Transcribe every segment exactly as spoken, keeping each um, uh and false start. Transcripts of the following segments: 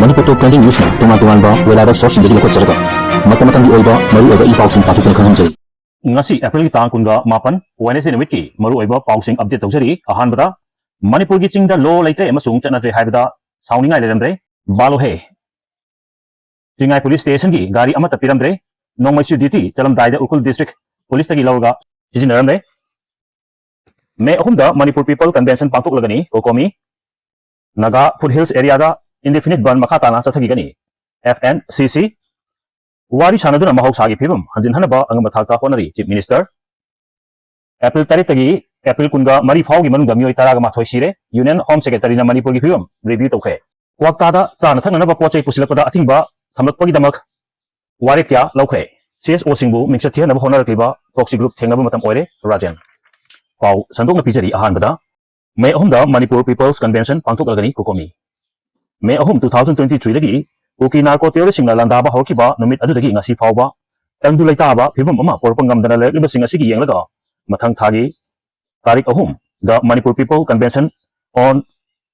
ꯃꯅꯤꯄꯨꯔ ꯇꯣꯞ twenty ꯅ꯭ꯌꯨꯁꯅ ꯇꯣꯉꯥꯟ ꯇꯣꯉꯥꯟꯕ reliable ꯁꯣꯔꯁꯁꯤꯡꯗꯒꯤ ꯂꯧꯈꯠꯆꯔꯒ ꯃꯇꯝ ꯃꯇꯝꯒꯤ ꯑꯣꯏꯕ ꯃꯔꯨꯑꯣꯏꯕ ꯏ ꯄꯥꯎꯁꯤꯡ ꯄꯥꯊꯣꯛꯇꯨꯅ ꯈꯪꯍꯟꯖꯔꯤ꯫ ꯉꯁꯤ ꯑꯦꯄ꯭ꯔꯤꯜꯒꯤ ꯇꯥꯡ ꯀꯨꯟꯒ ꯃꯥꯄꯟ, ꯋꯦꯅꯦꯁꯗꯦ ꯅꯨꯃꯤꯠꯀꯤ ꯃꯔꯨꯑꯣꯏꯕ ꯄꯥꯎꯁꯤꯡ ꯑꯞꯗꯦꯠ ꯇꯧꯖꯔꯤ꯫ ꯑꯍꯥꯟꯕꯗ, ꯃꯅꯤꯄꯨꯔꯒꯤ ꯆꯤꯡꯗ ꯂꯣ ꯂꯩꯇ꯭ꯔꯦ ꯑꯃꯁꯨꯡ ꯆꯠꯅꯗ꯭ꯔꯦ ꯍꯥꯏꯕꯗ ꯁꯥꯎꯅꯤꯡꯉꯥꯏ ꯂꯩꯔꯝꯗ꯭ꯔꯦ꯫ ꯕꯥꯂꯣꯍꯦ꯫ ꯆꯤꯡꯉꯥꯏ ꯄꯨꯂꯤꯁ ꯁ꯭ꯇꯦꯁꯟꯒꯤ ꯒꯥꯔꯤ ꯑꯃꯠꯇ ꯄꯤꯔꯝꯗ꯭ꯔꯦ꯫ ꯅꯣꯡꯃꯩꯁꯨ ꯗ꯭ꯌꯨꯇꯤ ꯆꯠꯂꯝꯗꯥꯏꯗ ꯎꯈ꯭ꯔꯨꯜ ꯗꯤꯁꯇ꯭ꯔꯤꯛ ꯄꯨꯂꯤꯁꯇꯒꯤ ꯂꯧꯔꯒ ꯁꯤꯖꯤꯟꯅꯔꯝꯂꯦ꯫ ꯃꯦ ꯑꯍꯨꯝꯗ ꯃꯅꯤꯄꯨꯔ ꯄꯤꯄꯜ ꯀꯟꯚꯦꯟꯁꯟ ꯄꯥꯡꯊꯣꯛꯂꯒꯅꯤ꯫ ꯀꯣꯀꯣꯃꯤ꯫ ꯅꯥꯒꯥ ꯐꯨꯠ ꯍꯤꯜꯁ ꯑꯦꯔꯤꯌꯥꯗ ꯏꯟꯗꯤꯐꯤꯅꯤꯠ ꯕꯟ ꯃꯈꯥ ꯇꯥꯅ ꯆꯠꯊꯈꯤꯒꯅꯤ꯫ ꯑꯦꯐ ꯑꯦꯟ ꯁꯤ ꯁꯤ꯫ ꯋꯥꯔꯤ ꯁꯥꯟꯅꯗꯨꯅ ꯃꯍꯧꯁꯥꯒꯤ ꯐꯤꯕꯝ ꯍꯟꯖꯤꯟꯍꯟꯅꯕ ꯑꯉꯝꯕ ꯊꯥꯛꯇ ꯍꯣꯠꯅꯔꯤ, ꯆꯤꯐ ꯃꯤꯅꯤꯁꯇꯔ꯫ ꯑꯦꯄ꯭ꯔꯤꯜ ꯇꯔꯦꯠꯇꯒꯤ ꯑꯦꯄ꯭ꯔꯤꯜ ꯀꯨꯟꯒ ꯃꯔꯤ ꯐꯥꯎꯒꯤ ꯃꯅꯨꯡꯗ ꯃꯤꯑꯣꯏ ꯇꯔꯥꯒ ꯃꯥꯊꯣꯏ ꯁꯤꯔꯦ꯫ ꯌꯨꯅꯤꯌꯟ ꯍꯣꯝ ꯁꯦꯀ꯭ꯔꯦꯇꯔꯤꯅ ꯃꯅꯤꯄꯨꯔꯒꯤ ꯐꯤꯕꯝ ꯔꯤꯚꯤꯌꯨ ꯇꯧꯈ꯭ꯔꯦ꯫ ꯀ꯭ꯋꯥꯛꯇꯥꯗ ꯆꯥꯅ ꯊꯛꯅꯅꯕ ꯄꯣꯠ ꯆꯩ ꯄꯨꯁꯤꯜꯂꯛꯄꯗ ꯑꯊꯤꯡꯕ ꯊꯝꯂꯛꯄꯒꯤꯗꯃꯛ ꯋꯥꯔꯦꯞ ꯀꯌꯥ ꯂꯧꯈ꯭ꯔꯦ꯫ ꯁꯤ ꯑꯦꯁ ꯑꯣꯁꯤꯡꯕꯨ ꯃꯤꯡꯆꯠ ꯊꯤꯍꯟꯅꯕ ꯍꯣꯠꯅꯔꯛꯂꯤꯕ ꯄ꯭ꯔꯣꯛꯁꯤ ꯒ꯭ꯔꯨꯞ ꯊꯦꯡꯅꯕ ꯃꯇꯝ ꯑꯣꯏꯔꯦ, ꯔꯥꯖꯦꯟ꯫ ꯄꯥꯎ ꯁꯟꯗꯣꯛꯅ ꯄꯤꯖꯔꯤ꯫ ꯑꯍꯥꯟꯕꯗ, ꯃꯦ ꯑꯍꯨꯝꯗ ꯃꯅꯤꯄꯨꯔ ꯄꯤꯄꯜꯁ ꯀꯟꯚꯦꯟꯁꯟ ꯄꯥꯡꯊꯣꯛꯂꯒꯅꯤ, ꯀꯣꯀꯣꯃꯤ꯫ ꯃꯦ ꯑꯍꯨꯝ, ꯇꯨ ꯊꯥꯎꯖꯟ ꯇ꯭ꯋꯦꯟꯇꯤ ꯊ꯭ꯔꯤꯗꯒꯤ ꯀꯨꯀꯤ ꯅꯥꯔꯀꯣ ꯇꯦꯔꯣꯔꯤꯁꯁꯤꯡꯅ ꯂꯥꯟꯗꯥꯕ ꯍꯧꯔꯛꯈꯤꯕ ꯅꯨꯃꯤꯠ ꯑꯗꯨꯗꯒꯤ ꯉꯁꯤ ꯐꯥꯎꯕ ꯇꯪꯗꯨ ꯂꯩꯇꯥꯕ ꯐꯤꯕꯝ ꯑꯃ ꯄꯣꯔꯛꯄ ꯉꯝꯗꯅ ꯂꯩꯔꯛꯂꯤꯕꯁꯤꯡ ꯑꯁꯤꯒꯤ ꯌꯦꯡꯂꯒ, ꯃꯊꯪ ꯊꯥꯒꯤ ꯇꯥꯔꯤꯛ ꯑꯍꯨꯝꯗ Manipur people convention on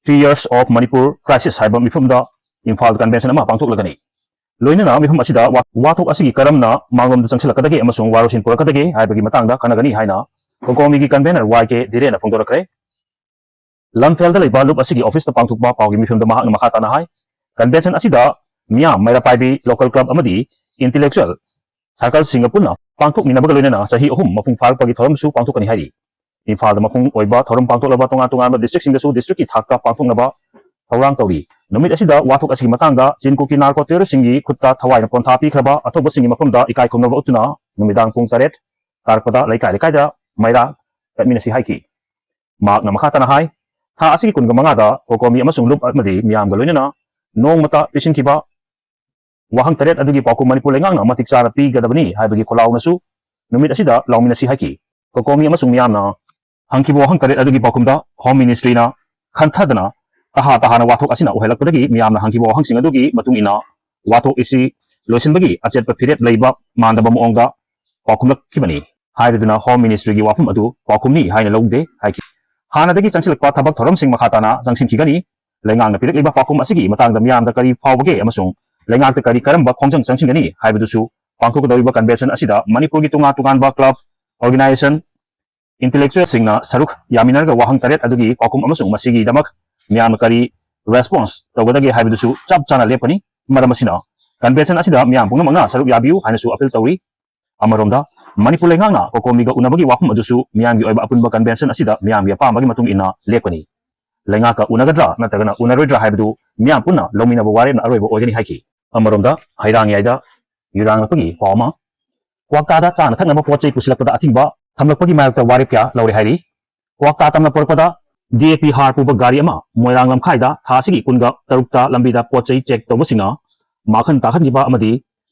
three years of Manipur crisis ꯍꯥꯏꯕ ꯃꯤꯐꯝꯗ ꯏꯝꯐꯥꯜ ꯀꯟꯚꯦꯟꯁꯟ ꯑꯃ ꯄꯥꯡꯊꯣꯛꯂꯒꯅꯤ꯫ ꯂꯣꯏꯅꯅ ꯃꯤꯐꯝ ꯑꯁꯤꯗ ꯋꯥ-, ꯋꯥꯊꯣꯛ ꯑꯁꯤꯒꯤ ꯀꯔꯝꯅ ꯃꯥꯡꯂꯣꯝꯗ ꯆꯪꯁꯤꯜꯂꯛꯀꯗꯒꯦ ꯑꯃꯁꯨꯡ ꯋꯥꯔꯣꯏꯁꯤꯟ ꯄꯨꯔꯛꯀꯗꯒꯦ ꯍꯥꯏꯕꯒꯤ ꯃꯇꯥꯡꯗ ꯈꯟꯅꯒꯅꯤ ꯍꯥꯏꯅ ꯀꯣꯀꯣꯃꯤꯒꯤ ꯀꯟꯚꯦꯅꯔ ꯋꯥꯏ ꯀꯦ ꯙꯤꯔꯦꯟꯅ ꯐꯣꯡꯗꯣꯔꯛꯈ꯭ꯔꯦ꯫ ꯂꯝꯐꯦꯜꯗ ꯂꯩꯕ ꯂꯨꯞ ꯑꯁꯤꯒꯤ ꯑꯣꯐꯤꯁꯇ ꯄꯥꯡꯊꯣꯛꯄ ꯄꯥꯎꯒꯤ ꯃꯤꯐꯝꯗ ꯃꯍꯥꯛꯅ ꯃꯈꯥ ꯇꯥꯅ ꯍꯥꯏ, ꯀꯟꯚꯦꯟꯁꯟ ꯑꯁꯤꯗ ꯃꯤꯌꯥꯝ, ꯃꯩꯔꯥ ꯄꯥꯏꯕꯤ, ꯂꯣꯀꯦꯜ ꯀ꯭ꯂꯕ ꯑꯃꯗꯤ ꯏꯟꯇꯦꯂꯦꯛꯆꯨꯑꯦꯜ ꯁꯥꯔꯀꯜꯁꯤꯡꯒ ꯄꯨꯟꯅ ꯄꯥꯡꯊꯣꯛꯃꯤꯟꯅꯕꯒ ꯂꯣꯏꯅꯅ ꯆꯍꯤ ꯑꯍꯨꯝ ꯃꯄꯨꯡ ꯐꯥꯔꯛꯄꯒꯤ ꯊꯧꯔꯝꯁꯨ ꯄꯥꯡꯊꯣꯛꯀꯅꯤ ꯍꯥꯏꯔꯤ꯫ ꯏꯝꯐꯥꯜꯗ ꯃꯄꯨꯡ ꯑꯣꯏꯕ ꯊꯧꯔꯝ ꯄꯥꯡꯊꯣꯛꯂꯕ ꯇꯣꯉꯥꯟ ꯇꯣꯉꯥꯟꯕ ꯗꯤꯁꯇ꯭ꯔꯤꯛꯁꯤꯡꯗꯁꯨ ꯗꯤꯁꯇ꯭ꯔꯤꯛꯀꯤ ꯊꯥꯛꯇ ꯄꯥꯡꯊꯣꯛꯅꯕ ꯊꯧꯔꯥꯡ ꯇꯧꯔꯤ꯫ ꯅꯨꯃꯤꯠ ꯑꯁꯤꯗ ꯋꯥꯊꯣꯛ ꯑꯁꯤꯒꯤ ꯃꯇꯥꯡꯗ ꯆꯤꯟ ꯀꯨꯀꯤ ꯅꯥꯔꯀꯣ ꯇꯦꯔꯣꯔꯤꯁꯁꯤꯡꯒꯤ ꯈꯨꯠꯇ ꯊꯋꯥꯏꯅ ꯄꯣꯟꯊꯥ ꯄꯤꯈ꯭ꯔꯕ ꯑꯊꯧꯕꯁꯤꯡꯒꯤ ꯃꯐꯝꯗ ꯏꯀꯥꯏ ꯈꯨꯝꯅꯕ ꯎꯠꯇꯨꯅ ꯅꯨꯃꯤꯗꯥꯡ ꯄꯨꯡ ꯇꯔꯦꯠ ꯇꯥꯔꯛꯄꯗ ꯂꯩꯀꯥꯏ ꯂꯩꯀꯥꯏꯗ ꯃꯩꯔꯥ ꯀꯠꯃꯤꯟꯅꯁꯤ ꯍꯥꯏꯈꯤ꯫ ꯃꯍꯥꯛꯅ ꯃꯈꯥ ꯇꯥꯅ ꯍꯥꯏ, ꯊꯥ ꯑꯁꯤꯒꯤ ꯀꯨꯟꯒ ꯃꯉꯥꯗ ꯀꯣꯀꯣꯃꯤ ꯑꯃꯁꯨꯡ ꯂꯨꯞ ꯑꯃꯗꯤ ꯃꯤꯌꯥꯝꯒ ꯂꯣꯏꯅꯅ ꯅꯣꯡꯃꯇ ꯄꯤꯁꯤꯟꯈꯤꯕ ꯋꯥꯍꯪ ꯇꯔꯦꯠ ꯑꯗꯨꯒꯤ ꯄꯥꯎꯈꯨꯝ ꯃꯅꯤꯄꯨꯔ ꯂꯩꯉꯥꯛꯅ ꯃꯇꯤꯛ ꯆꯥꯅ ꯄꯤꯒꯗꯕꯅꯤ ꯍꯥꯏꯕꯒꯤ ꯈꯣꯜꯂꯥꯎꯅꯁꯨ ꯅꯨꯃꯤꯠ ꯑꯁꯤꯗ ꯂꯥꯎꯃꯤꯟꯅꯁꯤ ꯍꯥꯏꯈꯤ꯫ ꯀꯣꯀꯣꯃꯤ ꯑꯃꯁꯨꯡ ꯃꯤꯌꯥꯝꯅ ꯍꯪꯈꯤꯕ ꯋꯥꯍꯪ ꯇꯔꯦꯠ ꯑꯗꯨꯒꯤ ꯄꯥꯎꯈꯨꯝꯗ ꯍꯣꯝ ꯃꯤꯅꯤꯁꯇ꯭ꯔꯤꯅ ꯈꯟꯊꯗꯅ ꯇꯍꯥ ꯇꯍꯥꯅ ꯋꯥꯊꯣꯛ ꯑꯁꯤꯅ ꯑꯣꯏꯍꯜꯂꯛꯄꯗꯒꯤ ꯃꯤꯌꯥꯝꯅ ꯍꯪꯈꯤꯕ ꯋꯥꯍꯪꯁꯤꯡ ꯑꯗꯨꯒꯤ ꯃꯇꯨꯡ ꯏꯟꯅ ꯋꯥꯊꯣꯛ ꯑꯁꯤ ꯂꯣꯏꯁꯤꯟꯕꯒꯤ ꯑꯆꯦꯠꯄ ꯐꯤꯔꯦꯞ ꯂꯩꯕ ꯃꯥꯟꯗꯕ ꯃꯑꯣꯡꯗ ꯄꯥꯎꯈꯨꯝꯂꯛꯈꯤꯕꯅꯤ ꯍꯥꯏꯔꯗꯨꯅ ꯍꯣꯝ ꯃꯤꯅꯤꯁꯇ꯭ꯔꯤꯒꯤ ꯋꯥꯐꯝ ꯑꯗꯨ ꯄꯥꯎꯈꯨꯝꯅꯤ ꯍꯥꯏꯅ ꯂꯧꯗꯦ ꯍꯥꯏꯈꯤ꯫ ꯍꯥꯟꯅꯗꯒꯤ ꯆꯪꯁꯤꯜꯂꯛꯄ ꯊꯕꯛ ꯊꯧꯔꯝꯁꯤꯡ ꯃꯈꯥ ꯇꯥꯅ ꯆꯪꯁꯤꯟꯈꯤꯒꯅꯤ꯫ ꯂꯩꯉꯥꯛꯅ ꯄꯤꯔꯛꯂꯤꯕ ꯄꯥꯎꯈꯨꯝ ꯑꯁꯤꯒꯤ ꯃꯇꯥꯡꯗ ꯃꯤꯌꯥꯝꯗ ꯀꯔꯤ ꯐꯥꯎꯕꯒꯦ ꯑꯃꯁꯨꯡ ꯂꯩꯉꯥꯛꯇ ꯀꯔꯤ ꯀꯔꯝꯕ ꯈꯣꯡꯖꯪ ꯆꯪꯁꯤꯟꯒꯅꯤ ꯍꯥꯏꯕꯗꯨꯁꯨ ꯄꯥꯡꯊꯣꯛꯀꯗꯧꯔꯤꯕ convention ꯑꯁꯤꯗ ꯃꯅꯤꯄꯨꯔꯒꯤ ꯇꯣꯉꯥꯟ ꯇꯣꯉꯥꯟꯕ club, organisation, intellectualꯁꯤꯡꯅ ꯁꯔꯨꯛ ꯌꯥꯃꯤꯟꯅꯔꯒ ꯋꯥꯍꯪ ꯇꯔꯦꯠ ꯑꯗꯨꯒꯤ ꯄꯥꯎꯈꯨꯝ ꯑꯃꯁꯨꯡ ꯃꯁꯤꯒꯤꯗꯃꯛ ꯃꯤꯌꯥꯝꯅ ꯀꯔꯤ response ꯇꯧꯒꯗꯒꯦ ꯍꯥꯏꯕꯗꯨꯁꯨ ꯆꯞ ꯆꯥꯅ ꯂꯦꯞꯀꯅꯤ꯫ ꯃꯔꯝ ꯑꯁꯤꯅ convention ꯑꯁꯤꯗ ꯃꯤꯌꯥꯝ ꯄꯨꯝꯅꯃꯛꯅ ꯁꯔꯨꯛ ꯌꯥꯕꯤꯌꯨ ꯍꯥꯏꯅꯁꯨ appeal ꯇꯧꯔꯤ꯫ ꯑꯃꯔꯣꯝꯗ ꯃꯅꯤꯄꯨꯔ ꯂꯩꯉꯥꯛꯅ COCOMIꯒ ꯎꯅꯕꯒꯤ ꯋꯥꯐꯝ ꯑꯗꯨꯁꯨ ꯃꯤꯌꯥꯝꯒꯤ ꯑꯣꯏꯕ ꯑꯄꯨꯟꯕ convention ꯑꯁꯤꯗ ꯃꯤꯌꯥꯝꯒꯤ ꯑꯄꯥꯝꯕꯒꯤ ꯃꯇꯨꯡ ꯏꯟꯅ ꯂꯦꯞꯀꯅꯤ꯫ ꯂꯩꯉꯥꯛꯀ ꯎꯅꯒꯗ꯭ꯔꯥ ꯅꯠꯇ꯭ꯔꯒꯅ ꯎꯅꯔꯣꯏꯗ꯭ꯔꯥ ꯍꯥꯏꯕꯗꯨ ꯃꯤꯌꯥꯝ ꯄꯨꯟꯅ ꯂꯧꯃꯤꯟꯅꯕ ꯋꯥꯔꯦꯞꯅ ꯑꯔꯣꯏꯕ ꯑꯣꯏꯒꯅꯤ ꯍꯥꯏꯈꯤ꯫ ꯑꯃꯔꯣꯝꯗ ꯍꯩꯔꯥꯡꯌꯥꯏꯗ ꯌꯨꯔꯥꯡꯂꯛꯄꯒꯤ ꯄꯥꯎ ꯑꯃ꯫ ꯀ꯭ꯋꯥꯛꯇꯥꯗ ꯆꯥꯅ ꯊꯛꯅꯕ ꯄꯣꯠ ꯆꯩ ꯄꯨꯁꯤꯜꯂꯛꯄꯗ ꯑꯊꯤꯡꯕ ꯊꯝꯂꯛꯄꯒꯤ ꯃꯥꯌꯣꯛꯇ ꯋꯥꯔꯦꯞ ꯀꯌꯥ ꯂꯧꯔꯦ ꯍꯥꯏꯔꯤ꯫ ꯀ꯭ꯋꯥꯛꯇꯥ ꯇꯝꯅ ꯄꯨꯔꯛꯄꯗ DAP ꯍꯥꯔ ꯄꯨꯕ ꯒꯥꯔꯤ ꯑꯃ ꯃꯣꯏꯔꯥꯡ ꯂꯝꯈꯥꯏꯗ ꯊꯥ ꯑꯁꯤꯒꯤ ꯀꯨꯟꯒ ꯇꯔꯨꯛꯇ ꯂꯝꯕꯤꯗ ꯄꯣꯠ ꯆꯩ check ꯇꯧꯕꯁꯤꯡꯅ ꯃꯥꯡꯍꯟ ꯇꯥꯛꯍꯟꯈꯤꯕ ꯑꯃꯗꯤ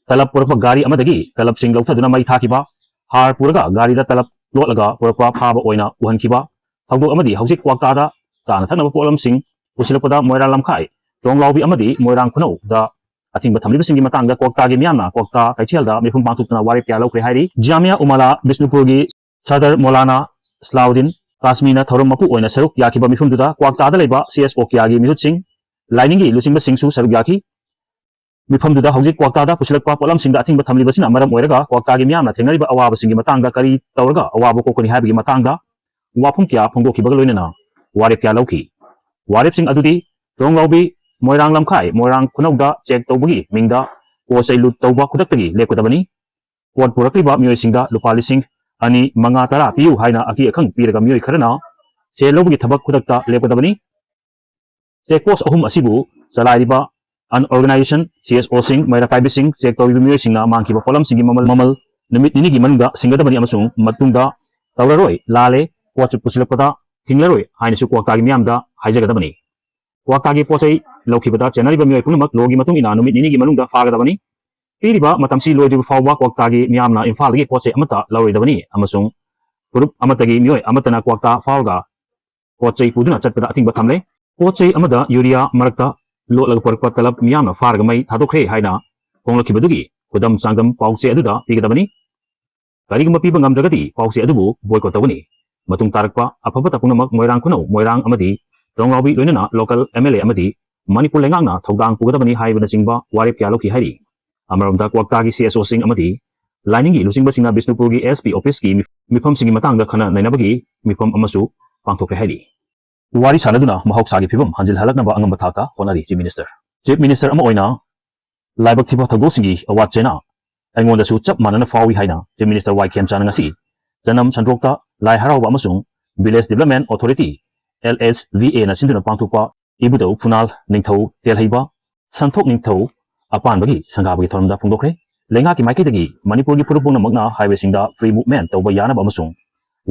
ꯇꯂꯞ ꯄꯨꯔꯛꯄ ꯒꯥꯔꯤ ꯑꯃꯗꯒꯤ ꯇꯂꯞꯁꯤꯡ ꯂꯧꯊꯗꯨꯅ ꯃꯩ ꯊꯥꯈꯤꯕ, ꯍꯥꯔ ꯄꯨꯔꯒ ꯒꯥꯔꯤꯗ ꯇꯂꯞ ꯂꯣꯠꯂꯒ ꯄꯨꯔꯛꯄ ꯐꯥꯕ ꯑꯣꯏꯅ ꯎꯍꯟꯈꯤꯕ ꯊꯧꯗꯣꯛ ꯑꯃꯗꯤ ꯍꯧꯖꯤꯛ ꯀ꯭ꯋꯥꯛꯇꯥꯗ ꯆꯥꯅ ꯊꯛꯅꯕ ꯄꯣꯠꯂꯝꯁꯤꯡ ꯄꯨꯁꯤꯜꯂꯛꯄꯗ ꯃꯣꯏꯔꯥꯡ ꯂꯝꯈꯥꯏ, ꯇ꯭ꯔꯣꯡꯂꯥꯎꯕꯤ ꯑꯃꯗꯤ ꯃꯣꯏꯔꯥꯡ ꯈꯨꯅꯧꯗ ꯑꯊꯤꯡꯕ ꯊꯝꯂꯤꯕꯁꯤꯡꯒꯤ ꯃꯇꯥꯡꯗ ꯀ꯭ꯋꯥꯛꯇꯥꯒꯤ ꯃꯤꯌꯥꯝꯅ ꯀ꯭ꯋꯥꯛꯇꯥ ꯀꯩꯊꯦꯜꯗ ꯃꯤꯐꯝ ꯄꯥꯡꯊꯣꯛꯇꯨꯅ ꯋꯥꯔꯦꯞ ꯀꯌꯥ ꯂꯧꯈ꯭ꯔꯦ ꯍꯥꯏꯔꯤ꯫ ꯖꯥꯃꯤꯌꯥ ꯎꯃꯥꯂꯥ ꯕꯤꯁꯅꯨꯄꯨꯔꯒꯤ ꯁꯗꯔ ꯃꯣꯂꯥꯅꯥ ꯁꯂꯥꯎꯗꯤꯟ ꯀꯥꯁꯃꯤꯅ ꯊꯧꯔꯝ ꯃꯄꯨ ꯑꯣꯏꯅ ꯁꯔꯨꯛ ꯌꯥꯈꯤꯕ ꯃꯤꯐꯝꯗꯨꯗ ꯀ꯭ꯋꯥꯛꯇꯥꯗ ꯂꯩꯕ CSO ꯀꯌꯥꯒꯤ ꯃꯤꯍꯨꯠꯁꯤꯡ, ꯂꯥꯏꯅꯤꯡꯒꯤ ꯂꯨꯆꯤꯡꯕꯁꯤꯡꯁꯨ ꯁꯔꯨꯛ ꯌꯥꯈꯤ꯫ ꯃꯤꯐꯝꯗꯨꯗ ꯍꯧꯖꯤꯛ ꯀ꯭ꯋꯥꯛꯇꯥꯗ ꯄꯨꯁꯤꯜꯂꯛꯄ ꯄꯣꯠꯂꯝꯁꯤꯡꯗ ꯑꯊꯤꯡꯕ ꯊꯝꯂꯤꯕꯁꯤꯅ ꯃꯔꯝ ꯑꯣꯏꯔꯒ ꯀ꯭ꯋꯥꯛꯇꯥꯒꯤ ꯃꯤꯌꯥꯝꯅ ꯊꯦꯡꯅꯔꯤꯕ ꯑꯋꯥꯕꯁꯤꯡꯒꯤ ꯃꯇꯥꯡꯗ ꯀꯔꯤ ꯇꯧꯔꯒ ꯑꯋꯥꯕ ꯀꯣꯛꯀꯅꯤ ꯍꯥꯏꯕꯒꯤ ꯃꯇꯥꯡꯗ ꯋꯥꯐꯝ ꯀꯌꯥ ꯐꯣꯡꯗꯣꯛꯈꯤꯕꯒ ꯂꯣꯏꯅꯅ ꯋꯥꯔꯦꯞ ꯀꯌꯥ ꯂꯧꯈꯤ꯫ ꯋꯥꯔꯦꯞꯁꯤꯡ ꯑꯗꯨꯗꯤ ꯇ꯭ꯔꯣꯡꯂꯥꯎꯕꯤ, ꯃꯣꯏꯔꯥꯡ ꯂꯝꯈꯥꯏ, ꯃꯣꯏꯔꯥꯡ ꯈꯨꯅꯧꯗ check ꯇꯧꯕꯒꯤ ꯃꯤꯡꯗ ꯄꯣꯠ ꯆꯩ ꯂꯨꯠ ꯇꯧꯕ ꯈꯨꯗꯛꯇꯒꯤ ꯂꯦꯞꯀꯗꯕꯅꯤ꯫ ꯄꯣꯠ ꯄꯨꯔꯛꯂꯤꯕ ꯃꯤꯑꯣꯏꯁꯤꯡꯗ ꯂꯨꯄꯥ ꯂꯤꯁꯤꯡ ꯑꯅꯤ, ꯃꯉꯥ, ꯇꯔꯥ ꯄꯤꯌꯨ ꯍꯥꯏꯅ ꯑꯀꯤ ꯑꯈꯪ ꯄꯤꯔꯒ ꯃꯤꯑꯣꯏ ꯈꯔꯅ ꯁꯦꯜ ꯂꯧꯕꯒꯤ ꯊꯕꯛ ꯈꯨꯗꯛꯇ ꯂꯦꯞꯀꯗꯕꯅꯤ꯫ Check post ꯑꯍꯨꯝ ꯑꯁꯤꯕꯨ ꯆꯂꯥꯏꯔꯤꯕ unorganisation CSOꯁꯤꯡ, ꯃꯩꯔꯥ ꯄꯥꯏꯕꯤꯁꯤꯡ, check ꯇꯧꯔꯤꯕ ꯃꯤꯑꯣꯏꯁꯤꯡꯅ ꯃꯥꯡꯈꯤꯕ ꯄꯣꯠꯂꯝꯁꯤꯡꯒꯤ ꯃꯃꯜ, ꯃꯃꯜ ꯅꯨꯃꯤꯠ ꯅꯤꯅꯤꯒꯤ ꯃꯅꯨꯡꯗ ꯁꯤꯡꯒꯗꯕꯅꯤ ꯑꯃꯁꯨꯡ ꯃꯇꯨꯡꯗ ꯇꯧꯔꯔꯣꯏ, ꯂꯥꯜꯂꯦ, ꯄꯣꯠꯁꯨ ꯄꯨꯁꯤꯜꯂꯛꯄꯗ ꯊꯤꯡꯂꯔꯣꯏ ꯍꯥꯏꯅꯁꯨ ꯀ꯭ꯋꯥꯛꯇꯥꯒꯤ ꯃꯤꯌꯥꯝꯗ ꯍꯥꯏꯖꯒꯗꯕꯅꯤ꯫ ꯀ꯭ꯋꯥꯛꯇꯥꯒꯤ ꯄꯣꯠ ꯆꯩ ꯂꯧꯈꯤꯕꯗ ꯆꯦꯟꯅꯔꯤꯕ ꯃꯤꯑꯣꯏ ꯄꯨꯝꯅꯃꯛ lawꯒꯤ ꯃꯇꯨꯡ ꯏꯟꯅ ꯅꯨꯃꯤꯠ ꯅꯤꯅꯤꯒꯤ ꯃꯅꯨꯡꯗ ꯐꯥꯒꯗꯕꯅꯤ꯫ ꯄꯤꯔꯤꯕ ꯃꯇꯝꯁꯤ ꯂꯣꯏꯗ꯭ꯔꯤꯕ ꯐꯥꯎꯕ ꯀ꯭ꯋꯥꯛꯇꯥꯒꯤ ꯃꯤꯌꯥꯝꯅ ꯏꯝꯐꯥꯜꯗꯒꯤ ꯄꯣꯠ ꯆꯩ ꯑꯃꯠꯇ ꯂꯧꯔꯣꯏꯗꯕꯅꯤ ꯑꯃꯁꯨꯡ ꯐꯨꯔꯨꯞ ꯑꯃꯠꯇꯒꯤ ꯃꯤꯑꯣꯏ ꯑꯃꯠꯇꯅ ꯀ꯭ꯋꯥꯛꯇꯥ ꯐꯥꯎꯔꯒ ꯄꯣꯠ ꯆꯩ ꯄꯨꯗꯨꯅ ꯆꯠꯄꯗ ꯑꯊꯤꯡꯕ ꯊꯝꯂꯦ꯫ ꯄꯣꯠ ꯆꯩ ꯑꯃꯗ ꯌꯨꯔꯤꯌꯥ ꯃꯔꯛꯇ ꯂꯣꯠꯂꯒ ꯄꯨꯔꯛꯄ ꯇꯂꯕ ꯃꯤꯌꯥꯝꯅ ꯐꯥꯔꯒ ꯃꯩ ꯊꯥꯗꯣꯛꯈ꯭ꯔꯦ ꯍꯥꯏꯅ ꯐꯣꯡꯂꯛꯈꯤꯕꯗꯨꯒꯤ ꯈꯨꯗꯝ ꯆꯥꯡꯗꯝ ꯄꯥꯎꯆꯦ ꯑꯗꯨꯗ ꯄꯤꯒꯗꯕꯅꯤ꯫ ꯀꯔꯤꯒꯨꯝꯕ ꯄꯤꯕ ꯉꯝꯗ꯭ꯔꯒꯗꯤ ꯄꯥꯎꯆꯦ ꯑꯗꯨꯕꯨ boycott ꯇꯧꯒꯅꯤ꯫ ꯃꯇꯨꯡ ꯇꯥꯔꯛꯄ ꯑꯐ ꯐꯠꯇ ꯄꯨꯝꯅꯃꯛ ꯃꯣꯏꯔꯥꯡ ꯈꯨꯅꯧ, ꯃꯣꯏꯔꯥꯡ ꯑꯃꯗꯤ ꯇ꯭ꯔꯣꯡꯂꯥꯎꯕꯤ ꯂꯣꯏꯅꯅ local M L A ꯑꯃꯗꯤ ꯃꯅꯤꯄꯨꯔ ꯂꯩꯉꯥꯛꯅ ꯊꯧꯗꯥꯡ ꯄꯨꯒꯗꯕꯅꯤ ꯍꯥꯏꯕꯅꯆꯤꯡꯕ ꯋꯥꯔꯦꯞ ꯀꯌꯥ ꯂꯧꯈꯤ ꯍꯥꯏꯔꯤ꯫ ꯑꯃꯔꯣꯝꯗ ꯀ꯭ꯋꯥꯛꯇꯥꯒꯤ C S Oꯁꯤꯡ ꯑꯃꯗꯤ ꯂꯥꯏꯅꯤꯡꯒꯤ ꯂꯨꯆꯤꯡꯕꯁꯤꯡꯅ ꯕꯤꯁꯅꯨꯄꯨꯔꯒꯤ S P Officeꯀꯤ ꯃꯤꯐꯝꯁꯤꯡꯒꯤ ꯃꯇꯥꯡꯗ ꯈꯟꯅ ꯅꯩꯅꯕꯒꯤ ꯃꯤꯐꯝ ꯑꯃꯁꯨ ꯄꯥꯡꯊꯣꯛꯈ꯭ꯔꯦ ꯍꯥꯏꯔꯤ꯫ ꯋꯥꯔꯤ ꯁꯥꯟꯅꯗꯨꯅ ꯃꯍꯧꯁꯥꯒꯤ ꯐꯤꯕꯝ ꯍꯟꯖꯤꯜꯍꯜꯂꯛꯅꯕ ꯑꯉꯝꯕ ꯊꯥꯛꯇ ꯍꯣꯠꯅꯔꯤ Chief Minister꯫ Chief Minister ꯑꯃ ꯑꯣꯏꯅ ꯂꯥꯏꯕꯛ ꯊꯤꯕ ꯊꯧꯗꯣꯛꯁꯤꯡꯒꯤ ꯑꯋꯥꯠ ꯆꯩꯅꯥ ꯑꯩꯉꯣꯟꯗꯁꯨ ꯆꯞ ꯃꯥꯟꯅꯅ ꯐꯥꯎꯏ ꯍꯥꯏꯅ Chief Minister ꯋꯥꯏ ꯈꯦꯝꯆꯥꯅ ꯉꯁꯤ ꯆꯅꯝ ꯁꯟꯗ꯭ꯔꯣꯛꯇ ꯂꯥꯏ ꯍꯔꯥꯎꯕ ꯑꯃꯁꯨꯡ Village Development Authority, L S V Aꯅ ꯁꯤꯟꯗꯨꯅ ꯄꯥꯡꯊꯣꯛꯄ ꯏꯕꯨꯙꯧ ꯐꯨꯅꯥꯜ ꯅꯤꯡꯊꯧ ꯇꯦꯜꯍꯩꯕ ꯁꯟꯊꯣꯛ ꯅꯤꯡꯊꯧ ꯑꯄꯥꯟꯕꯒꯤ ꯁꯪꯒꯥꯕꯒꯤ ꯊꯧꯔꯝꯗ ꯐꯣꯡꯗꯣꯛꯈ꯭ꯔꯦ꯫ ꯂꯩꯉꯥꯛꯀꯤ ꯃꯥꯏꯀꯩꯗꯒꯤ ꯃꯅꯤꯄꯨꯔꯒꯤ ꯐꯨꯔꯨꯞ ꯄꯨꯝꯅꯃꯛꯅ highwayꯁꯤꯡꯗ free movement ꯇꯧꯕ ꯌꯥꯅꯕ ꯑꯃꯁꯨꯡ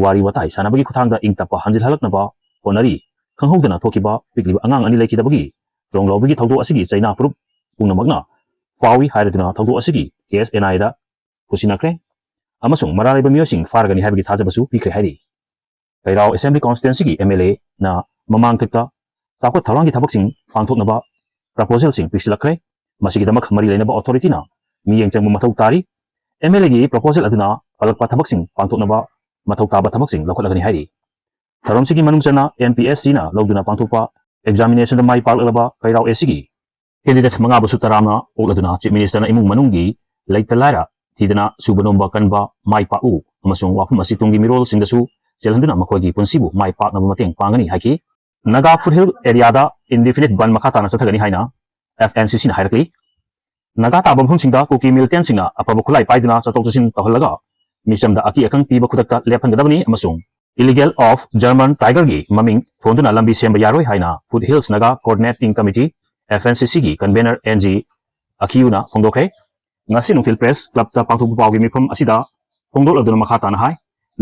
ꯋꯥꯔꯤ ꯋꯥꯇꯥꯏ ꯁꯥꯟꯅꯕꯒꯤ ꯈꯨꯠꯊꯥꯡꯗ ꯏꯪ ꯇꯞꯄ ꯍꯟꯖꯤꯜꯍꯜꯂꯛꯅꯕ ꯍꯣꯠꯅꯔꯤ꯫ ꯈꯪꯍꯧꯗꯅ ꯊꯣꯛꯈꯤꯕ ꯄꯤꯛꯂꯤꯕ ꯑꯉꯥꯡ ꯑꯅꯤ ꯂꯩꯈꯤꯗꯕꯒꯤ ꯇ꯭ꯔꯣꯡꯂꯥꯎꯕꯤꯒꯤ ꯊꯧꯗꯣꯛ ꯑꯁꯤꯒꯤ ꯆꯩꯅꯥ ꯐꯨꯔꯨꯞ ꯄꯨꯝꯅꯃꯛꯅ ꯐꯥꯎꯏ ꯍꯥꯏꯔꯗꯨꯅ ꯊꯧꯗꯣꯛ ꯑꯁꯤꯒꯤ case N I Aꯗ ꯄꯨꯁꯤꯟꯅꯈ꯭ꯔꯦ ꯑꯃꯁꯨꯡ ꯃꯔꯥꯜ ꯂꯩꯕ ꯃꯤꯑꯣꯏꯁꯤꯡ ꯐꯥꯔꯒꯅꯤ ꯍꯥꯏꯕꯒꯤ ꯊꯥꯖꯕꯁꯨ ꯄꯤꯈ꯭ꯔꯦ ꯍꯥꯏꯔꯤ꯫ ꯀꯩꯔꯥꯎ Assembly Constituencyꯒꯤ M L Aꯅ ꯃꯃꯥꯡꯊꯛꯇ ꯆꯥꯎꯈꯠ ꯊꯧꯔꯥꯡꯒꯤ ꯊꯕꯛꯁꯤꯡ ꯄꯥꯡꯊꯣꯛꯅꯕ proposalꯁꯤꯡ ꯄꯤꯁꯤꯜꯂꯛꯈ꯭ꯔꯦ꯫ ꯃꯁꯤꯒꯤꯗꯃꯛ ꯃꯔꯤ ꯂꯩꯅꯕ authorityꯅ ꯃꯤꯠꯌꯦꯡ ꯆꯪꯕ ꯃꯊꯧ ꯇꯥꯔꯤ꯫ M L Aꯒꯤ proposal ꯑꯗꯨꯅ ꯄꯜꯂꯛꯄ ꯊꯕꯛꯁꯤꯡ ꯄꯥꯡꯊꯣꯛꯅꯕ ꯃꯊꯧ ꯇꯥꯕ ꯊꯕꯛꯁꯤꯡ ꯂꯧꯈꯠꯂꯒꯅꯤ ꯍꯥꯏꯔꯤ꯫ ꯊꯧꯔꯝꯁꯤꯒꯤ ꯃꯅꯨꯡ ꯆꯟꯅ M P S Cꯅ ꯂꯧꯗꯨꯅ ꯄꯥꯡꯊꯣꯛꯄ examinationꯗ ꯃꯥꯏ ꯄꯥꯛꯂꯛꯂꯕ ꯀꯩꯔꯥꯎ Acꯒꯤ candidate ꯃꯉꯥꯕꯨꯁꯨ ꯇꯔꯥꯝꯅ ꯑꯣꯛꯂꯗꯨꯅ Chief Ministerꯅ ꯏꯃꯨꯡ ꯃꯅꯨꯡꯒꯤ ꯂꯩꯇ ꯂꯥꯏꯔ ꯊꯤꯗꯅ ꯁꯨꯕ ꯅꯣꯝꯕ ꯀꯟꯕ ꯃꯥꯏ ꯄꯥꯛꯎ ꯑꯃꯁꯨꯡ ꯋꯥꯐꯝ ꯑꯁꯤ ꯇꯨꯡꯒꯤ ꯃꯤꯔꯣꯜꯁꯤꯡꯗꯁꯨ ꯆꯦꯜꯍꯟꯗꯨꯅ ꯃꯈꯣꯏꯒꯤ ꯄꯨꯟꯁꯤꯕꯨ ꯃꯥꯏ ꯄꯥꯛꯅꯕ ꯃꯇꯦꯡ ꯄꯥꯡꯒꯅꯤ ꯍꯥꯏꯈꯤ꯫ Naga Foothill areaꯗ indefinite ban ꯃꯈꯥ ꯇꯥꯅ ꯆꯠꯊꯒꯅꯤ ꯍꯥꯏꯅ F N C Cꯅ ꯍꯥꯏꯔꯛꯂꯤ꯫ ꯅꯥꯒꯥ ꯇꯥꯕ ꯃꯐꯝꯁꯤꯡꯗ ꯀꯨꯀꯤ militantꯁꯤꯡꯅ ꯑꯐꯕ ꯈꯨꯠꯂꯥꯏ ꯄꯥꯏꯗꯨꯅ ꯆꯠꯊꯣꯛ ꯆꯠꯁꯤꯟ ꯇꯧꯍꯜꯂꯒ ꯃꯤꯆꯝꯗ ꯑꯀꯤ ꯑꯈꯪ ꯄꯤꯕ ꯈꯨꯗꯛꯇ ꯂꯦꯞꯍꯟꯒꯗꯕꯅꯤ ꯑꯃꯁꯨꯡ Illegal of German Tigerꯒꯤ ꯃꯃꯤꯡ ꯊꯣꯟꯗꯨꯅ ꯂꯝꯕꯤ ꯁꯦꯝꯕ ꯌꯥꯔꯣꯏ ꯍꯥꯏꯅ Foothills Naga Coordinating Committee, F N C Cꯒꯤ convener N G Akhiuꯅ ꯐꯣꯡꯗꯣꯛꯈ꯭ꯔꯦ꯫ ꯉꯁꯤ ꯅꯨꯡꯊꯤꯜ Press Clubꯇ ꯄꯥꯡꯊꯣꯛꯄ ꯄꯥꯎꯒꯤ ꯃꯤꯐꯝ ꯑꯁꯤꯗ ꯐꯣꯡꯗꯣꯛꯂꯗꯨꯅ ꯃꯈꯥ ꯇꯥꯅ ꯍꯥꯏ,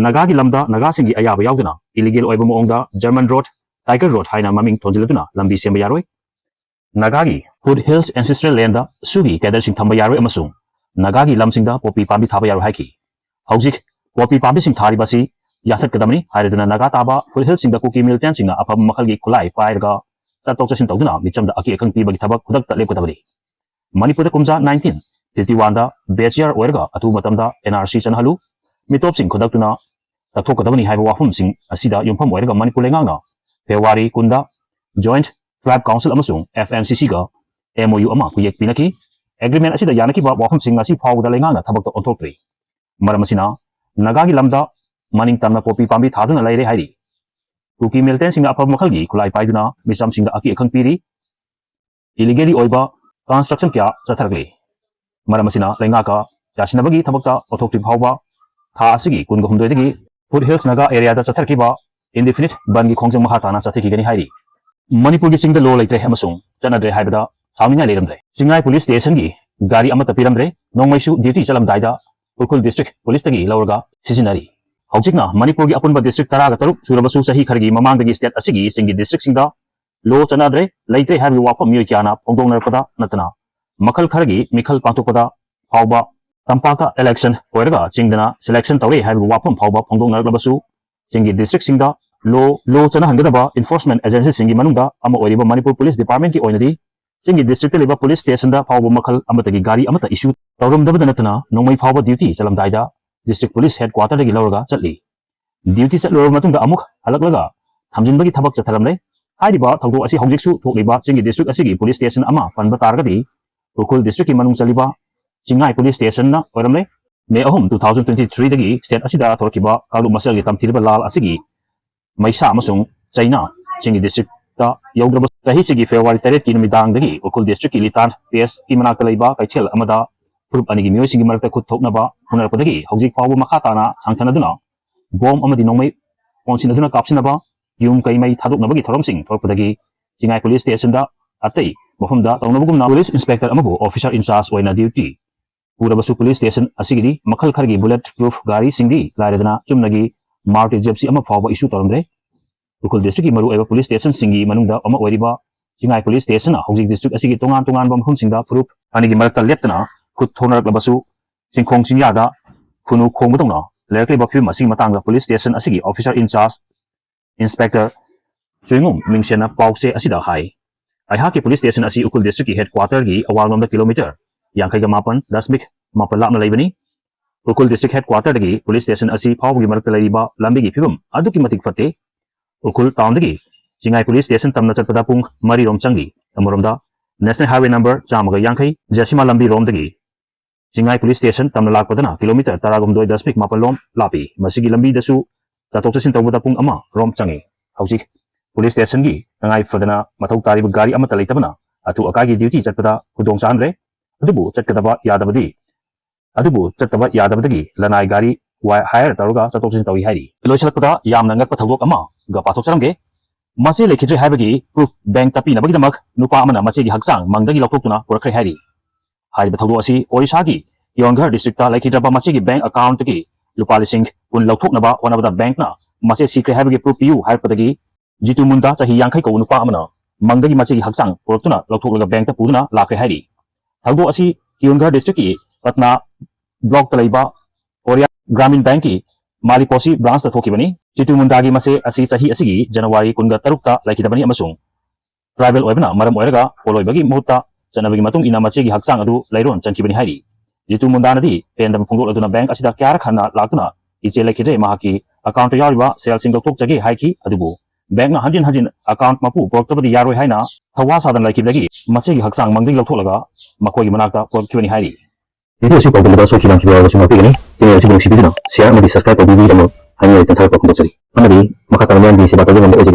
ꯅꯥꯒꯥꯒꯤ ꯂꯝꯗ ꯅꯥꯒꯥꯁꯤꯡꯒꯤ ꯑꯌꯥꯕ ꯌꯥꯎꯗꯅ illegal ꯑꯣꯏꯕ ꯃꯑꯣꯡꯗ German Road, Tiger Road ꯍꯥꯏꯅ ꯃꯃꯤꯡ ꯊꯣꯟꯖꯤꯜꯂꯗꯨꯅ ꯂꯝꯕꯤ ꯁꯦꯝꯕ ꯌꯥꯔꯣꯏ꯫ ꯅꯥꯒꯥꯒꯤ Foothills Ancestral Landꯗ ꯁꯨꯒꯤ caderꯁꯤꯡ ꯊꯝꯕ ꯌꯥꯔꯣꯏ ꯑꯃꯁꯨꯡ ꯅꯥꯒꯥꯒꯤ ꯂꯝꯁꯤꯡꯗ poppy ꯄꯥꯝꯕꯤ ꯊꯥꯕ ꯌꯥꯔꯣꯏ ꯍꯥꯏꯈꯤ꯫ ꯍꯧꯖꯤꯛ poppy ꯄꯥꯝꯕꯤꯁꯤꯡ ꯊꯥꯔꯤꯕ ꯑꯁꯤ ꯌꯥꯟꯊꯠꯀꯗꯕꯅꯤ ꯍꯥꯏꯔꯗꯨꯅ ꯅꯥꯒꯥ ꯇꯥꯕ Foothillsꯁꯤꯡꯗ ꯀꯨꯀꯤ militantꯁꯤꯡꯅ ꯑꯐꯕ ꯃꯈꯜꯒꯤ ꯈꯨꯠꯂꯥꯏ ꯄꯥꯏꯔꯒ ꯆꯠꯊꯣꯛ ꯆꯠꯁꯤꯟ ꯇꯧꯗꯨꯅ ꯃꯤꯆꯝꯗ ꯑꯀꯤ ꯑꯈꯪ ꯄꯤꯕꯒꯤ ꯊꯕꯛ ꯈꯨꯗꯛꯇ ꯂꯦꯞꯀꯗꯕꯅꯤ꯫ ꯃꯅꯤꯄꯨꯔꯗ ꯀꯨꯝꯖꯥ nineteen fifty oneꯗ batch year ꯑꯣꯏꯔꯒ ꯑꯊꯨꯕ ꯃꯇꯝꯗ N R C ꯆꯠꯅꯍꯜꯂꯨ, ꯃꯤꯇꯣꯞꯁꯤꯡ ꯈꯨꯗꯛꯇꯨꯅ ꯀꯠꯊꯣꯛꯀꯗꯕꯅꯤ ꯍꯥꯏꯕ ꯋꯥꯐꯝꯁꯤꯡ ꯑꯁꯤꯗ ꯌꯨꯝꯐꯝ ꯑꯣꯏꯔꯒ ꯃꯅꯤꯄꯨꯔ ꯂꯩꯉꯥꯛꯅ February ꯀꯨꯟꯗ Joint Tribe Council ꯑꯃꯁꯨꯡ F N C C ꯒ M O U ꯑꯃ ꯈꯨꯌꯦꯛ ꯄꯤꯅꯈꯤ꯫ Agreement ꯑꯁꯤꯗ ꯌꯥꯅꯈꯤꯕ ꯋꯥꯐꯝꯁꯤꯡ ꯉꯁꯤ ꯐꯥꯎꯕꯗ ꯂꯩꯉꯥꯛꯅ ꯊꯕꯛꯇ ꯑꯣꯟꯊꯣꯛꯇ꯭ꯔꯤ꯫ ꯃꯔꯝ ꯑꯁꯤꯅ ꯅꯥꯒꯥꯒꯤ ꯂꯝꯗ ꯃꯅꯤꯡ ꯇꯝꯅ ꯄꯣꯄꯤ ꯄꯥꯝꯕꯤ ꯊꯥꯗꯨꯅ ꯂꯩꯔꯦ ꯍꯥꯏꯔꯤ꯫ ꯀꯨꯀꯤ militantꯁꯤꯡꯅ ꯑꯐꯕ ꯃꯈꯜꯒꯤ ꯈꯨꯠꯂꯥꯏ ꯄꯥꯏꯗꯨꯅ ꯃꯤꯆꯝꯁꯤꯡꯗ ꯑꯀꯤ ꯑꯈꯪ ꯄꯤꯔꯤ꯫ Illegally ꯑꯣꯏꯕ construction ꯀꯌꯥ ꯆꯠꯊꯔꯛꯂꯤ꯫ ꯃꯔꯝ ꯑꯁꯤꯅ ꯂꯩꯉꯥꯛꯀ ꯌꯥꯁꯤꯟꯅꯕꯒꯤ ꯊꯕꯛꯇ ꯑꯣꯟꯊꯣꯛꯇ꯭ꯔꯤ ꯐꯥꯎꯕ ꯊꯥ ꯑꯁꯤꯒꯤ ꯀꯨꯟꯒ ꯍꯨꯝꯗꯣꯏꯗꯒꯤ Foothills Naga areaꯗ ꯆꯠꯊꯔꯛꯈꯤꯕ indefinite bandꯒꯤ ꯈꯣꯡꯖꯪ ꯃꯈꯥ ꯇꯥꯅ ꯆꯠꯊꯈꯤꯒꯅꯤ ꯍꯥꯏꯔꯤ꯫ ꯃꯅꯤꯄꯨꯔꯒꯤ ꯆꯤꯡꯗ law ꯂꯩꯇ꯭ꯔꯦ ꯑꯃꯁꯨꯡ ꯆꯠꯅꯗ꯭ꯔꯦ ꯍꯥꯏꯕꯗ ꯁꯥꯎꯅꯤꯡꯉꯥꯏ ꯂꯩꯔꯝꯗ꯭ꯔꯦ꯫ ꯆꯤꯡꯉꯥꯏ police stationꯒꯤ ꯒꯥꯔꯤ ꯑꯃꯠꯇ ꯄꯤꯔꯝꯗ꯭ꯔꯦ꯫ ꯅꯣꯡꯃꯩꯁꯨ duty ꯆꯠꯂꯝꯗꯥꯏꯗ ꯎꯈ꯭ꯔꯨꯜ district policeꯇꯒꯤ ꯂꯧꯔꯒ ꯁꯤꯖꯤꯟꯅꯔꯤ꯫ ꯍꯧꯖꯤꯛꯅ ꯃꯅꯤꯄꯨꯔꯒꯤ ꯑꯄꯨꯟꯕ district ꯇꯔꯥꯒ ꯇꯔꯨꯛ ꯁꯨꯔꯕꯁꯨ ꯆꯍꯤ ꯈꯔꯒꯤ ꯃꯃꯥꯡꯗꯒꯤ state ꯑꯁꯤꯒꯤ ꯆꯤꯡꯒꯤ districtꯁꯤꯡꯗ law ꯆꯠꯅꯗ꯭ꯔꯦ, ꯂꯩꯇ꯭ꯔꯦ ꯍꯥꯏꯕꯒꯤ ꯋꯥꯐꯝ ꯃꯤꯑꯣꯏ ꯀꯌꯥꯅ ꯐꯣꯡꯗꯣꯛꯅꯔꯛꯄꯗ ꯅꯠꯇꯅ ꯃꯈꯜ ꯈꯔꯒꯤ ꯃꯤꯈꯜ ꯄꯥꯡꯊꯣꯛꯄꯗ ꯐꯥꯎꯕ ꯇꯝꯄꯥꯛꯇ election ꯑꯣꯏꯔꯒ ꯆꯤꯡꯗꯅ selection ꯇꯧꯔꯦ ꯍꯥꯏꯕꯒꯤ ꯋꯥꯐꯝ ꯐꯥꯎꯕ ꯐꯣꯡꯗꯣꯛꯅꯔꯛꯂꯕꯁꯨ ꯆꯤꯡꯒꯤ districtꯁꯤꯡꯗ law, law ꯆꯠꯅꯍꯟꯒꯗꯕ enforcement agencyꯁꯤꯡꯒꯤ ꯃꯅꯨꯡꯗ ꯑꯃ ꯑꯣꯏꯔꯤꯕ ꯃꯅꯤꯄꯨꯔ Police Departmentꯀꯤ ꯑꯣꯏꯅꯗꯤ ꯆꯤꯡꯒꯤ districtꯇ ꯂꯩꯕ police stationꯗ ꯐꯥꯎꯕ ꯃꯈꯜ ꯑꯃꯠꯇꯒꯤ ꯒꯥꯔꯤ ꯑꯃꯠꯇ issue ꯇꯧꯔꯝꯗꯕꯗ ꯅꯠꯇꯅ ꯅꯣꯡꯃꯩ ꯐꯥꯎꯕ duty ꯆꯠꯂꯝꯗꯥꯏꯗ district police headquarterꯗꯒꯤ ꯂꯧꯔꯒ ꯆꯠꯂꯤ꯫ Duty ꯆꯠꯂꯨꯔꯕ ꯃꯇꯨꯡꯗ ꯑꯃꯨꯛ ꯍꯜꯂꯛꯂꯒ ꯊꯝꯖꯤꯟꯕꯒꯤ ꯊꯕꯛ ꯆꯠꯊꯔꯝꯂꯦ꯫ ꯍꯥꯏꯔꯤꯕ ꯊꯧꯗꯣꯛ ꯑꯁꯤ ꯍꯧꯖꯤꯛꯁꯨ ꯊꯣꯛꯂꯤꯕ ꯆꯤꯡꯒꯤ district ꯑꯁꯤꯒꯤ police station ꯑꯃ ꯄꯟꯕ ꯇꯥꯔꯒꯗꯤ ꯎꯈ꯭ꯔꯨꯜ districtꯀꯤ ꯃꯅꯨꯡ ꯆꯜꯂꯤꯕ ꯆꯤꯡꯉꯥꯏ police stationꯅ ꯑꯣꯏꯔꯝꯂꯦ꯫ May ꯑꯍꯨꯝ, two thousand twenty threeꯗꯒꯤ state ꯑꯁꯤꯗ ꯊꯣꯔꯛꯈꯤꯕ ꯀꯥꯡꯂꯨꯞ ꯃꯁꯦꯜꯒꯤ ꯇꯝꯊꯤꯔꯕ ꯂꯥꯜ ꯑꯁꯤꯒꯤ ꯃꯩꯁꯥ ꯑꯃꯁꯨꯡ ꯆꯩꯅꯥ ꯆꯤꯡꯒꯤ districtꯇ ꯌꯧꯗ꯭ꯔꯕ ꯆꯍꯤꯁꯤꯒꯤ February ꯇꯔꯦꯠꯀꯤ ꯅꯨꯃꯤꯗꯥꯡꯗꯒꯤ ꯎꯈ꯭ꯔꯨꯜ districtꯀꯤ ꯂꯤꯇꯥꯟ PSꯀꯤ ꯃꯅꯥꯛꯇ ꯂꯩꯕ ꯀꯩꯊꯦꯜ ꯑꯃꯗ ꯐꯨꯔꯨꯞ ꯑꯅꯤꯒꯤ ꯃꯤꯑꯣꯏꯁꯤꯡꯒꯤ ꯃꯔꯛꯇ ꯈꯨꯠ ꯊꯣꯛꯅꯕ ꯍꯣꯠꯅꯔꯛꯄꯗꯒꯤ ꯍꯧꯖꯤꯛ ꯐꯥꯎꯕ ꯃꯈꯥ ꯇꯥꯅ ꯁꯥꯡꯊꯅꯗꯨꯅ bomb ꯑꯃꯗꯤ ꯅꯣꯡꯃꯩ ꯑꯣꯟꯁꯤꯟꯅꯗꯨꯅ ꯀꯥꯞꯁꯤꯟꯅꯕ, ꯌꯨꯝ ꯀꯩ ꯃꯩ ꯊꯥꯗꯣꯛꯅꯕꯒꯤ ꯊꯧꯔꯝꯁꯤꯡ ꯊꯣꯛꯂꯛꯄꯗꯒꯤ ꯆꯤꯡꯉꯥꯏ police stationꯗ ꯑꯇꯩ ꯃꯐꯝꯗ ꯇꯧꯅꯕꯒꯨꯝꯅ police inspector ꯑꯃꯕꯨ officer in charge ꯑꯣꯏꯅ duty ꯄꯨꯔꯕꯁꯨ police station ꯑꯁꯤꯒꯤꯗꯤ ꯃꯈꯜ ꯈꯔꯒꯤ bullet proof ꯒꯥꯔꯤꯁꯤꯡꯗꯤ ꯂꯥꯏꯔꯗꯅ ꯆꯨꯝꯅꯒꯤ Maruti Gypsy ꯑꯃ ꯐꯥꯎꯕ issue ꯇꯧꯔꯝꯗ꯭ꯔꯦ꯫ ꯎꯈ꯭ꯔꯨꯜ districtꯀꯤ ꯃꯔꯨꯑꯣꯏꯕ police stationꯁꯤꯡꯒꯤ ꯃꯅꯨꯡꯗ ꯑꯃ ꯑꯣꯏꯔꯤꯕ ꯆꯤꯡꯉꯥꯏ police stationꯅ ꯍꯧꯖꯤꯛ district ꯑꯁꯤꯒꯤ ꯇꯣꯉꯥꯟ ꯇꯣꯉꯥꯟꯕ ꯃꯐꯝꯁꯤꯡꯗ ꯐꯨꯔꯨꯞ ꯑꯅꯤꯒꯤ ꯃꯔꯛꯇ ꯂꯦꯞꯇꯅ ꯈꯨꯠ ꯊꯣꯛꯅꯔꯛꯂꯕꯁꯨ ꯆꯤꯡꯈꯣꯡ ꯆꯤꯡꯌꯥꯗ ꯈꯨꯅꯨ ꯈꯣꯡꯕꯗꯧꯅ ꯂꯩꯔꯛꯂꯤꯕ ꯐꯤꯕꯝ ꯑꯁꯤꯒꯤ ꯃꯇꯥꯡꯗ police station ꯑꯁꯤꯒꯤ officer in charge inspector ꯆꯨꯏꯉꯨꯝ ꯃꯤꯡꯁꯦꯟꯅ ꯄꯥꯎꯆꯦ ꯑꯁꯤꯗ ꯍꯥꯏ꯫ ꯑꯩꯍꯥꯛꯀꯤ police station ꯑꯁꯤ ꯎꯈ꯭ꯔꯨꯜ districtꯀꯤ headquarterꯒꯤ ꯑꯋꯥꯡꯂꯣꯝꯗ kilometre ꯌꯥꯡꯈꯩꯒ ꯃꯥꯄꯟ ꯗꯁꯃꯤꯛ ꯃꯥꯄꯟ ꯂꯥꯞꯅ ꯂꯩꯕꯅꯤ꯫ ꯎꯈ꯭ꯔꯨꯜ district headquarterꯗꯒꯤ police station ꯑꯁꯤ ꯐꯥꯎꯕꯒꯤ ꯃꯔꯛꯇ ꯂꯩꯔꯤꯕ ꯂꯝꯕꯤꯒꯤ ꯐꯤꯕꯝ ꯑꯗꯨꯛꯀꯤ ꯃꯇꯤꯛ ꯐꯠꯇꯦ꯫ ꯎꯈ꯭ꯔꯨꯜ townꯗꯒꯤ ꯆꯤꯡꯉꯥꯏ ꯄꯨꯂꯤꯁ ꯁ꯭ꯇꯦꯁꯟ ꯇꯝꯅ ꯆꯠꯄꯗ ꯄꯨꯡ ꯃꯔꯤ ꯔꯣꯝ ꯆꯪꯂꯤ꯫ ꯑꯃꯔꯣꯝꯗ, ꯅꯦꯁꯅꯦꯜ ꯍꯥꯏꯋꯦ ꯅꯝꯕꯔ ꯆꯥꯝꯃꯒ ꯌꯥꯡꯈꯩ, ꯖꯦꯁꯤꯃꯥ ꯂꯝꯕꯤꯔꯣꯝꯗꯒꯤ ꯆꯤꯡꯉꯥꯏ ꯄꯨꯂꯤꯁ ꯁ꯭ꯇꯦꯁꯟ ꯇꯝꯅ ꯂꯥꯛꯄꯗꯅ ꯀꯤꯂꯣꯃꯤꯇꯔ ꯇꯔꯥꯒ ꯍꯨꯝꯗꯣꯏ ꯗꯁꯃꯤꯛ ꯃꯥꯄꯜ ꯂꯣꯝ ꯂꯥꯞꯄꯤ꯫ ꯃꯁꯤꯒꯤ ꯂꯝꯕꯤꯗꯁꯨ ꯆꯠꯊꯣꯛ ꯆꯠꯁꯤꯟ ꯇꯧꯕꯗ ꯄꯨꯡ ꯑꯃ ꯔꯣꯝ ꯆꯪꯏ꯫ ꯍꯧꯖꯤꯛ ꯄꯨꯂꯤꯁ ꯁ꯭ꯇꯦꯁꯟꯒꯤ ꯇꯉꯥꯏ ꯐꯗꯅ ꯃꯊꯧ ꯇꯥꯔꯤꯕ ꯒꯥꯔꯤ ꯑꯃꯠꯇ ꯂꯩꯇꯕꯅ ꯑꯊꯨ ꯑꯀꯥꯏꯒꯤ ꯗ꯭ꯌꯨꯇꯤ ꯆꯠꯄꯗ ꯈꯨꯗꯣꯡ ꯆꯥꯍꯟꯗ꯭ꯔꯦ꯫ ꯑꯗꯨꯕꯨ ꯆꯠꯀꯗꯕ ꯌꯥꯗꯕꯗꯤ, ꯑꯗꯨꯕꯨ ꯆꯠꯇꯕ ꯌꯥꯗꯕꯗꯒꯤ ꯂꯅꯥꯏ ꯒꯥꯔꯤ ꯋꯥ-, ꯍꯥꯏꯌꯔ ꯇꯧꯔꯒ ꯆꯠꯊꯣꯛ ꯆꯠꯁꯤꯟ ꯇꯧꯏ ꯍꯥꯏꯔꯤ꯫ ꯂꯣꯏꯁꯤꯜꯂꯛꯄꯗ ꯌꯥꯝꯅ ꯉꯛꯄ ꯊꯧꯗꯣꯛ ꯑꯃꯒ ꯄꯥꯊꯣꯛꯆꯔꯝꯒꯦ꯫ ꯃꯆꯦ ꯂꯩꯈꯤꯗ꯭ꯔꯦ ꯍꯥꯏꯕꯒꯤ ꯄ꯭ꯔꯨꯐ ꯕꯦꯡꯛꯇ ꯄꯤꯅꯕꯒꯤꯗꯃꯛ ꯅꯨꯄꯥ ꯑꯃꯅ ꯃꯆꯦꯒꯤ ꯍꯛꯆꯥꯡ ꯃꯪꯗꯒꯤ ꯂꯧꯊꯣꯛꯇꯨꯅ ꯄꯨꯔꯛꯈ꯭ꯔꯦ ꯍꯥꯏꯔꯤ꯫ ꯍꯥꯏꯔꯤꯕ ꯊꯧꯗꯣꯛ ꯑꯁꯤ ꯑꯣꯔꯤꯁꯥꯒꯤ ꯀꯤꯌꯣꯟꯘꯔ ꯗꯤꯁꯇ꯭ꯔꯤꯛꯇ ꯂꯩꯈꯤꯗ꯭ꯔꯕ ꯃꯆꯦꯒꯤ ꯕꯦꯡꯛ ꯑꯦꯀꯥꯎꯟꯠꯇꯒꯤ ꯂꯨꯄꯥ ꯂꯤꯁꯤꯡ ꯀꯨꯟ ꯂꯧꯊꯣꯛꯅꯕ ꯍꯣꯠꯅꯕꯗ ꯕꯦꯡꯛꯅ ꯃꯆꯦ ꯁꯤꯈ꯭ꯔꯦ ꯍꯥꯏꯕꯒꯤ ꯄ꯭ꯔꯨꯐ ꯄꯤꯌꯨ ꯍꯥꯏꯔꯛꯄꯗꯒꯤ ꯖꯤꯇꯨ ꯃꯨꯟꯗꯥ, ꯆꯍꯤ ꯌꯥꯡꯈꯩ ꯀꯧꯕ ꯅꯨꯄꯥ ꯑꯃꯅ ꯃꯪꯗꯒꯤ ꯃꯆꯦꯒꯤ ꯍꯛꯆꯥꯡ ꯄꯨꯔꯛꯇꯨꯅ ꯂꯧꯊꯣꯛꯂꯒ ꯕꯦꯡꯛꯇ ꯄꯨꯗꯨꯅ ꯂꯥꯛꯈ꯭ꯔꯦ ꯍꯥꯏꯔꯤ꯫ ꯊꯧꯗꯣꯛ ꯑꯁꯤ ꯀꯤꯌꯣꯟꯘꯔ ꯗꯤꯁꯇ꯭ꯔꯤꯛꯀꯤ ꯄꯠꯅꯥ ꯕ꯭ꯂꯣꯛꯇ ꯂꯩꯕ ꯑꯣꯔꯤꯌꯥ ꯒ꯭ꯔꯥꯃꯤꯟ ꯕꯦꯡꯛꯀꯤ ꯃꯥꯂꯤꯄꯣꯁꯤ ꯕ꯭ꯔꯥꯟꯁꯇ ꯊꯣꯛꯈꯤꯕꯅꯤ꯫ ꯖꯤꯇꯨ ꯃꯨꯟꯗꯥꯒꯤ ꯃꯆꯦ ꯑꯁꯤ ꯆꯍꯤ ꯑꯁꯤꯒꯤ ꯖꯅꯋꯥꯔꯤ ꯀꯨꯟꯒ ꯇꯔꯨꯛꯇ ꯂꯩꯈꯤꯗꯕꯅꯤ ꯑꯃꯁꯨꯡ ꯇ꯭ꯔꯥꯏꯕꯦꯜ ꯑꯣꯏꯕꯅ ꯃꯔꯝ ꯑꯣꯏꯔꯒ ꯄꯣꯠꯂꯣꯏꯕꯒꯤ ꯃꯍꯨꯠꯇ ꯆꯠꯅꯕꯒꯤ ꯃꯇꯨꯡ ꯏꯟꯅ ꯃꯆꯦꯒꯤ ꯍꯛꯆꯥꯡ ꯑꯗꯨ ꯂꯩꯔꯣꯟ ꯆꯟꯈꯤꯕꯅꯤ ꯍꯥꯏꯔꯤ꯫ ꯖꯤꯇꯨ ꯃꯨꯟꯗꯥꯅꯗꯤ ꯄꯦꯟꯗꯕ ꯐꯣꯡꯗꯣꯛꯂꯗꯨꯅ ꯕꯦꯡꯛ ꯑꯁꯤꯗ ꯀꯌꯥꯔꯛ ꯍꯟꯅ ꯂꯥꯛꯇꯨꯅ ꯏꯆꯦ ꯂꯩꯈꯤꯗ꯭ꯔꯦ, ꯃꯍꯥꯛꯀꯤ ꯑꯦꯀꯥꯎꯟꯠꯇ ꯌꯥꯎꯔꯤꯕ ꯁꯦꯜꯁꯤꯡ ꯂꯧꯊꯣꯛꯆꯒꯦ ꯍꯥꯏꯈꯤ꯫ ꯑꯗꯨꯕꯨ ꯕꯦꯡꯛꯅ ꯍꯟꯖꯤꯟ ꯍꯟꯖꯤꯟ ꯑꯦꯀꯥꯎꯟꯠ ꯃꯄꯨ ꯄꯨꯔꯛꯇꯕꯗꯤ ꯌꯥꯔꯣꯏ ꯍꯥꯏꯅ ꯊꯧꯋꯥ ꯁꯥꯗꯅ ꯂꯩꯈꯤꯕꯗꯒꯤ ꯃꯆꯦꯒꯤ ꯍꯛꯆꯥꯡ ꯃꯪꯗꯒꯤ ꯂꯧꯊꯣꯛꯂꯒ ꯃꯈꯣꯏꯒꯤ ꯃꯅꯥꯛꯇ ꯄꯨꯔꯛꯈꯤꯕꯅꯤ ꯍꯥꯏꯔꯤ꯫ ꯚꯤꯗꯤꯑꯣ ꯑꯁꯤ ꯄꯥꯎꯗꯝꯕꯗ ꯁꯣꯏꯈꯤꯕ ꯅꯨꯡꯈꯤꯕ ꯌꯥꯎꯔꯕꯁꯨ ꯉꯥꯛꯄꯤꯒꯅꯤ꯫ ꯆꯦꯅꯦꯜ ꯑꯁꯤꯕꯨ ꯅꯨꯡꯁꯤꯕꯤꯗꯨꯅ ꯁꯤꯌꯔ ꯑꯃꯗꯤ ꯁꯕꯁꯀ꯭ꯔꯥꯏꯕ ꯇꯧꯕꯤꯕꯒꯤꯗꯃꯛ ꯍꯥꯏꯅꯤꯡꯉꯥꯏ ꯂꯩꯇꯅ ꯊꯥꯒꯠꯄ ꯐꯣꯡꯗꯣꯛꯆꯔꯤ꯫ ꯑꯃꯗꯤ ꯃꯈꯥ ꯇꯥꯅ ꯃꯌꯥꯝꯒꯤ ꯁꯦꯕꯥ ꯇꯧꯕ ꯉꯝꯕ ꯑꯣꯏꯖꯒꯦ꯫